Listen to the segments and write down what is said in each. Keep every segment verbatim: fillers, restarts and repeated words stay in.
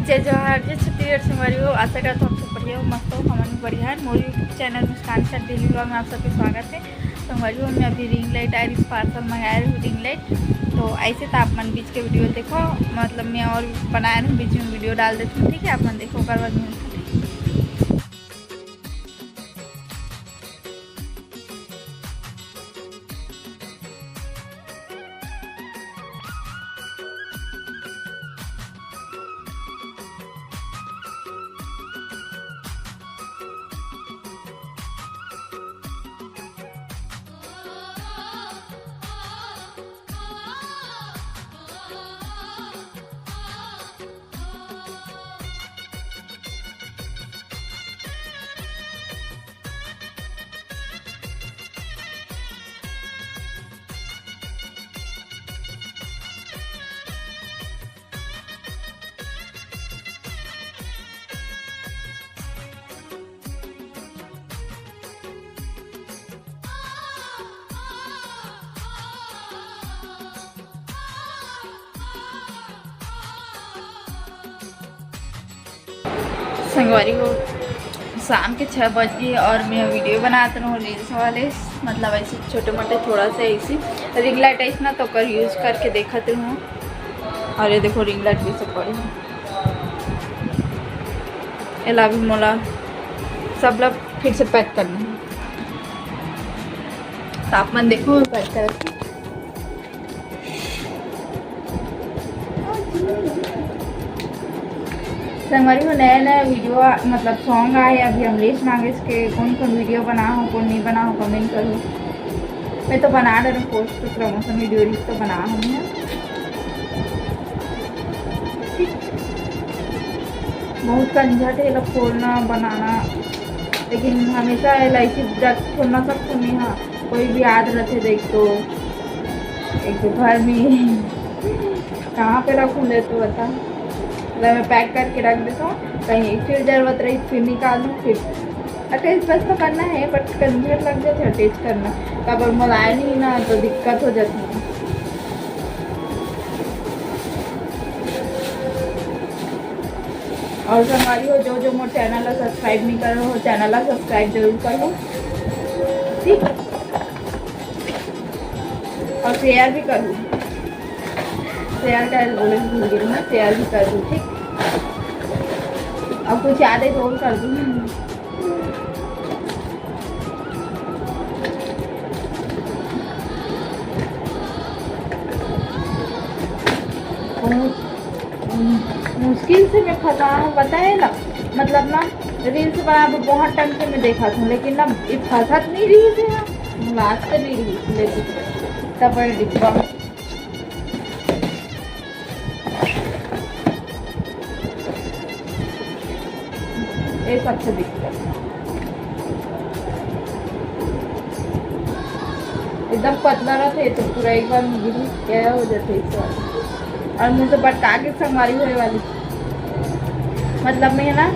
जय जोहार, जय छत्तीसगढ़ संगवारी हो। आशा करत हूँ आप सब बढ़िया हो, मस्त हो। हमन भी बढ़िया है। मोर YouTube चैनल मुस्कान शर्मा डेली व्लॉग में आप सबके स्वागत है। संगवारी हो, मैं अभी रिंग लाइट आए रहिस, पार्सल मंगाए रहिस रिंग लाइट। तो ऐसे तो आप मन बीच के वीडियो देखो, मतलब मैं और बनाए रहूँ, बीच में वीडियो डाल देती हूँ, ठीक है? आप मन देखो, ओकर बाद मिलते हैं। संगवारी हो, शाम के छः बज गए और मैं वीडियो बनात रहूँ रील्स वाले, मतलब ऐसे छोटे मोटे थोड़ा सा ऐसे रिंग लाइट ऐसे ना, तो ओकर यूज करके देखत रहूँ। और ये देखो, रिंग लाइट भी सब पड़े हैं। एला भी मोला सब ला फिर से पैक करना है। तो आप मन देखो, मैं पैक करके संगवारी हो, नया नया वीडियो, मतलब सॉन्ग आए अभी अमलेश नागेश के, कौन कौन वीडियो बना हो, कौन नहीं बना हो, कमेंट करो। मैं तो बना डरूँ पोस्ट, तो प्रमोशन वीडियो रील्स तो बना हूँ मैं। बहुत कंझट है एला खोलना बनाना, लेकिन हमेशा एल आई सी रख खोलना सकथो नहीं। हाँ, कोई भी याद रहते देख तो, एक तो घर में कहाँ पे रखूँ ले तो बता। मतलब मैं पैक करके रख देता हूँ, कहीं फिर जरूरत रही फिर निकालूँ, फिर अटैच बस तो करना है, बट कंझट लग जाते अटैच करना, काबर मोला आए नहीं ना, तो दिक्कत हो जाती है। और संगवारी हो, जो जो मोर चैनल ला सब्सक्राइब नहीं करो हो, चैनल ला सब्सक्राइब जरूर करो, ठीक? और शेयर भी करो, शेयर कर बोले भूल गई मैं, शेयर भी कर दूँ, ठीक? अब कुछ याद है तो और कर दूँगी। बहुत मुश्किल से मैं फंसा हूँ, बताए ना, मतलब ना, रील्स बनाबे बहुत टाइम से मैं देखत हूँ, लेकिन ना, ये फंसत नहीं रहिस हे, लास्ट नहीं रहिस, लेकिन तब डिब्बा में ये सबसे दिक्कत है। एकदम पतला रहते तो पूरा एक बार में गिरी क्या हो जाते इस बार। और मुझे बटका के संगवारी होए वाली, मतलब मैं है ना,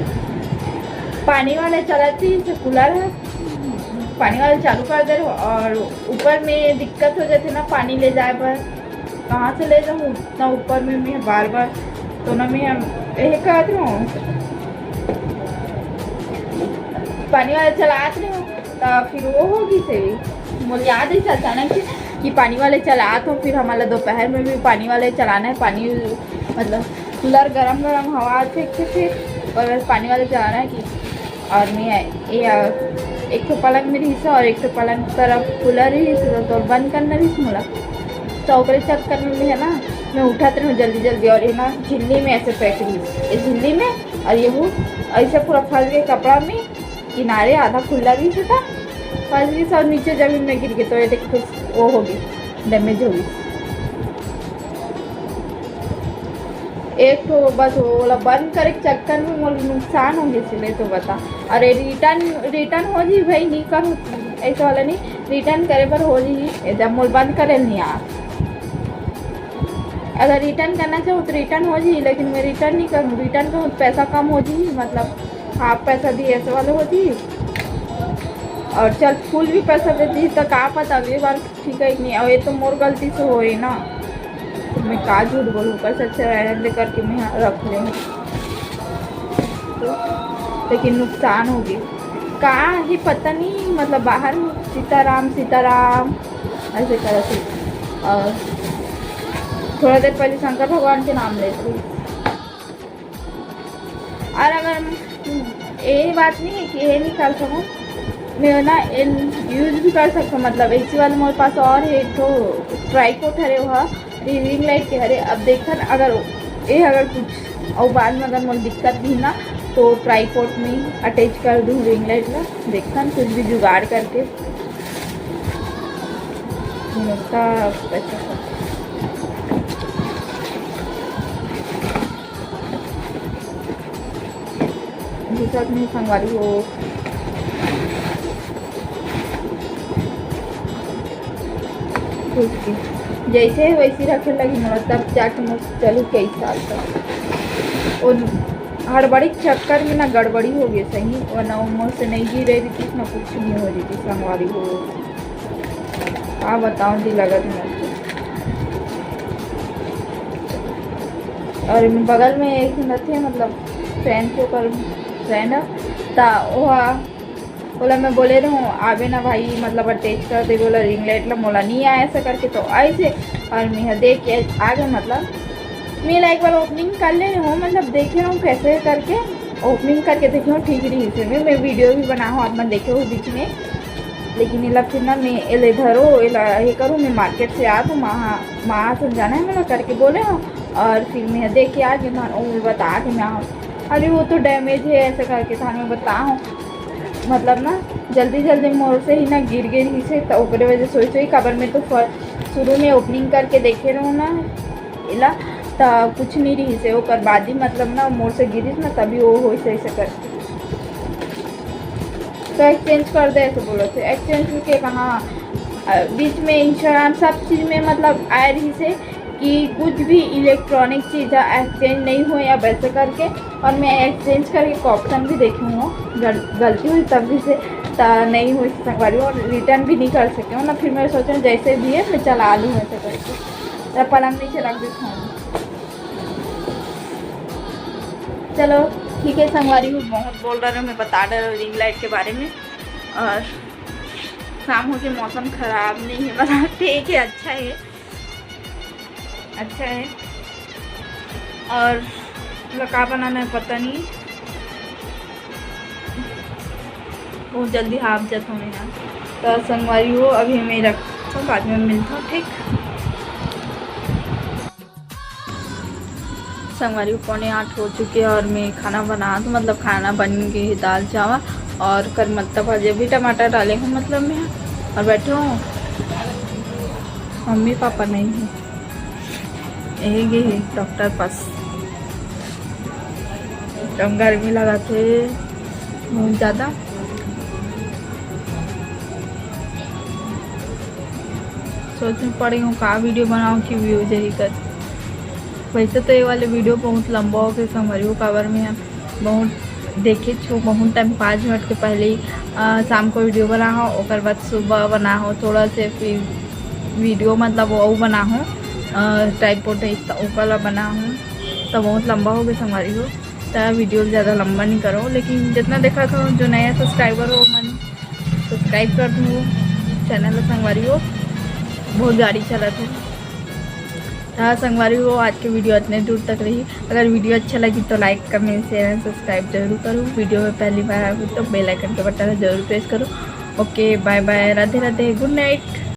पानी वाले चलाती, जो कूलर है, पानी वाले चालू कर दे रहे हो और ऊपर में दिक्कत हो जाते ना पानी ले जाए पर, कहाँ से ले जाऊँ इतना ऊपर में मैं बार बार। तो ना मैं हम यही कहत रहूँ, पानी वाले चलात रहूँ, तो फिर वो होगी से भी। मोर याद है अचानक से कि पानी वाले चलात हो, फिर हमारा दोपहर में भी पानी वाले चलाना है, पानी मतलब कूलर गरम गरम हवा आथे, फिर और पानी वाले चलाना है कि और मैं ये, अ, एक ठो पलंग में रहिस और एक ठो पलंग तरफ कूलर रहिस, तो, तो बंद करना रहिस मोला। तो ओकरे चक्कर में भी है ना, मैं उठत रहूँ जल्दी जल्दी, और ये ना झिल्ली में ऐसे पैक रहिस, ये झिल्ली में, और ये हूँ ऐसे पूरा फंस गए कपड़ा में, किनारे आधा खुला रहिस था, फंस गइस और नीचे जमीन में गिर गए, तो ये देखो वो हो गई, डैमेज हो गई। एक ठो बस ओला बंद करे के चक्कर में मोर नुकसान हो गइस, ले तो बता। और ये रिटर्न, रिटर्न हो जी भाई, नहीं करूँ ऐसा वाला नहीं, रिटर्न करे पर हो जी, ये जब मोर बंद करे नहीं आ। अगर रिटर्न करना चाहूँ तो रिटर्न हो जी, लेकिन मैं रिटर्न नहीं करूँ, रिटर्न करूँ तो पैसा कम हो जी, मतलब हाफ पैसा दिए ऐसे वाले हो जी। और चल फुल भी पैसा दे दी तो का पता अगली बार ठीक है कि नहीं। और ये तो मोर गलती से होए ना, तो मैं का झूठ बोलूँ, कैसे अच्छा रहने दे करके मैं यहाँ रख लेंगे। तो, लेकिन नुकसान हो गए। का ही पता नहीं, मतलब बाहर में सीताराम सीताराम ऐसे करत हे। और थोड़ा देर पहले शंकर भगवान के नाम लेते रही। और अगर ये बात नहीं है कि ये नहीं कर सकूँ, मैं ना यूज भी कर सकता हूँ। मतलब ऐसी वाला मेरे पास और है, तो ट्राईपोड हरे, वह रिंग लाइट के हरे। अब देखन अगर ये अगर कुछ और बाद में अगर मोर दिक्कत भी ना, तो ट्राईपोड में अटैच कर दूँ रिंग लाइट ला। देखन कुछ भी जुगाड़ करके। दूसरा नहीं संगवारी हो। जैसे वैसे रखे लगी मोला, तब जाके मोर चलू कई साल तक। और हड़बड़ी के चक्कर में ना गड़बड़ी हो गई सही, वरना वो मोर से नहीं गिरे रही, ना कुछ नहीं हो रही थी संगवारी हो। का बताऊँ जी, लगत मोर। और बगल में एक नथे, मतलब फ्रेंड के ऊपर फ्रेंड है, ता वो बोला, मैं बोले रहूँ आबे ना भाई, मतलब अटैच कर दे बोला रिंग लाइट ला, मोला नहीं आया ऐसा करके, तो ऐसे। और मैं देख के आ गए, मतलब मैं ला एक बार ओपनिंग कर ले रहूँ, मतलब देखे रहूँ कैसे करके ओपनिंग करके देखे रहूँ, ठीक रही से मैं, मैं वीडियो भी बना हूँ, आप मन देखे हो बीच में। लेकिन एला फिर ना मैं एले धरो, एला ये करूँ, मैं मार्केट से आ तो माँ माँ समझाना है मोला करके बोले हूँ। और फिर मैं देख के आ गई, मैं बता के मैं, अरे वो तो डैमेज है ऐसे करके था मैं बता हूँ। मतलब ना जल्दी जल्दी मोर से ही ना गिर गई रही से, तो ओकरे वजह से होई, काबर मैं तो फर-, शुरू में ओपनिंग करके देखे रहूँ ना एला, त कुछ नहीं रही से। ओकर बाद ही मतलब ना मोर से गिरिस ना, तभी वो होई से ऐसे करके। तो एक्सचेंज कर दे ऐसे बोलो थे। एक्सचेंज के कहाँ, अ, बीच में इंश्योरेंस सब चीज़ में मतलब आए रही से कि कुछ भी इलेक्ट्रॉनिक चीज़ एक्सचेंज नहीं हो या वैसे करके। और मैं एक्सचेंज करके एक ऑप्शन भी देखी हूँ, गल-, गलती हुई तब भी से, त नहीं हुई संगवारी, और रिटर्न भी नहीं कर सके हूँ ना। फिर मैं सोचा जैसे भी है मैं चला लूँ ऐसे करके, त पलंग नीचे रख देती हूँ। चलो ठीक है संगवारी हो, बहुत बोल रहे हो, मैं बता रहे हूँ रिंग लाइट के बारे में। और शाम हो के मौसम खराब नहीं है, मतलब ठीक है, अच्छा है, अच्छा है। और मतलब का बनाना है पता नहीं, बहुत जल्दी हाफ जाता हूँ यहाँ। तो संगवारी हो, अभी मैं रखता हूँ, बाद में मिलता हूँ, ठीक। संगवारी हो, पौने आठ हो चुके हैं और मैं खाना बना दूँ, मतलब खाना बन गई है, दाल चावल और करमत्ता भाजी। अभी टमाटर डाले हूँ मतलब मैं, और बैठे हूँ, मम्मी पापा नहीं है, यही गए है डॉक्टर पास। एकदम गर्मी लगा थे बहुत ज़्यादा। सोच में पड़ी हूँ का वीडियो बनाऊँ कि व्यूज यही कर। वैसे तो ये वाले वीडियो बहुत लंबा हो गया संगवारी हो, काबर में बहुत देखे छो बहुत टाइम, पाँच मिनट के पहले ही, अ, शाम को वीडियो बना हो, ओकर बाद सुबह बना हो थोड़ा से, फिर वीडियो मतलब वो बना हो, ट्राईपोड है तो ओकर ला बना हो, तो बहुत लंबा हो गया संगवारी हो। तो वीडियो ज़्यादा लंबा नहीं करो, लेकिन जितना देखा था जो नया सब्सक्राइबर हो मन सब्सक्राइब कर दो चैनल ला संगवारी हो, बहुत गाड़ी चलत है। हाँ संगवारी हो, आज के वीडियो इतने दूर तक रही। अगर वीडियो अच्छा लगी तो लाइक, कमेंट, शेयर एंड सब्सक्राइब जरूर करो। वीडियो में पहली बार आए हो तो बेल आइकन के बटन जरूर प्रेस करो। ओके, बाय बाय, राधे राधे, गुड नाइट।